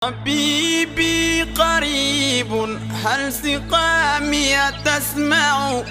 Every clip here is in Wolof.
طبيبي قريب هل سقامي تسمع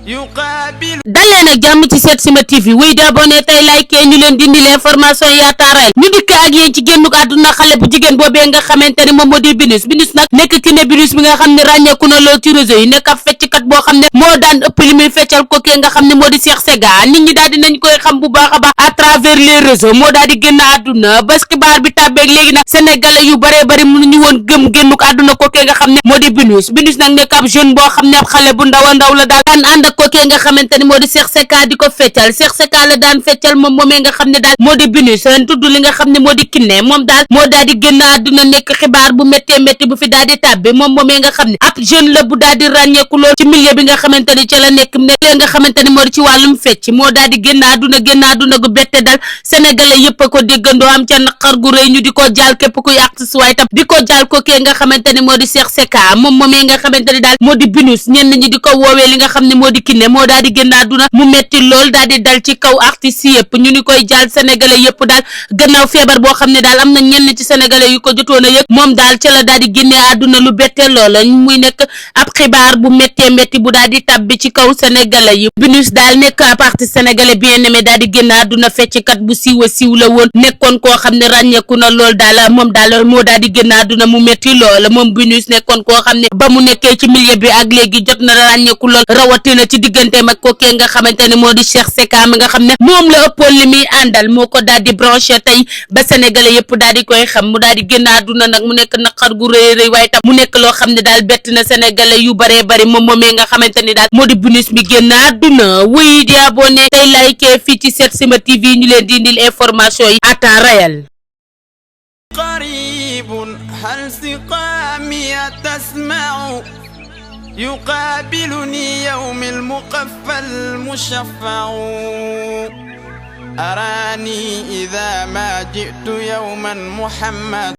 يقابل dal leen ak jàmm ci Setsima TV wéy di abonné tey like ñu leen dindi l'information yaataaral ñu dikk ak yéen ci génnuk àdduna xale bu jigéen boobee nga xamante ni moom moo di Binus nag nekk Kiné Binus bi nga xam ne ràññeeku na lool ci réseau yi nekk ab fecckat boo xam ne moo daan ëpp li muy feccal ko kee nga xam ne moo di Cheikh Sega nit ñi daal dinañ koy xam bu baax a baax à travers les réseaux moo daal di génn àdduna bas xibaar bi tàbbeeg léegi nag sénégalais yu baree bari mënuñu woon gëm génnuk àdduna ko kee nga xam ne moo di Binus nag nekk ab jeune boo xam ne ab xale bu ndaw a ndaw la daal daan ànd ak ko kee nga xamante ni moo di Cheikh Sega di ko feccal Cheikh Sega la daan feccal moom moomee nga xam ne daal moo di Binus tudd li nga xam ne moo di Kiné moom daal moo daal di génn àdduna nekk xibaar bu méttee métti bu fi daal di tàbbi moom moomee nga xam ne ab jeune la bu daal di ràññeeku lool ci milieu bi nga xamante ni ca la nekk nga xamante ni moo di ci wàllum fecc moo daal di génn àdduna gu bette dal sénégalais yëpp a ko déggandoo am ca naqar gu rëy ñu di ko jaal képp ku yàq si waaye tam di ko jaal ko kee nga xamante ni moo di Cheikh Sega moom moomee nga xamante ni daal moo di Binus ñenn ñi di ko woowee li nga xam ne moo di Kiné moo daal di génn àdduna mu metti lool daal di dal ci kaw artistes yëpp ñu ni koy jaal sénégalais yëpp daal gannaaw feebar boo xam ne daal am na ñenn ci sénégalais yu ko jotoon a yëg moom daal ca la daal di génnee àdduna lu bette loola muy nekk ab xibaar bu méttee métti bu daal di tabbi ci kaw sénégalais yi Binus daal nekk ab artiste sénégalais bien aimé daal di génn àdduna fecckat bu siiw a siiw la woon nekkoon koo xam ne ràññeeku na lool daal moom daal moo daal di génn àdduna mu métti lool moom Binus nekkoon koo xam ne ba mu nekkee ci milieu bi ak léegi jot na ràññeeku lool rawatina ci digganteem ak kookee nga xamante ne moo di Cheikh Sega mi nga xam ne moom la ëppoon li muy àndal moo ko daal di branché tey ba sénégalais yëpp daal di koy xam mu daal di génn àdduna nag mu nekk naqar gu rëy rëy waaye tam mu nekk loo xam ne daal bett na sénégalais yu baree bari moom moomee nga xamante ni daal moo di Binus mi génn àdduna wuy di abonné tey like fii ci Setsima TV ñu leen di indil information yi à temps réel. قريب هل سقامي تسمع يقابلني يوم المقفى المشفع أراني إذا ما جئت يوما محمد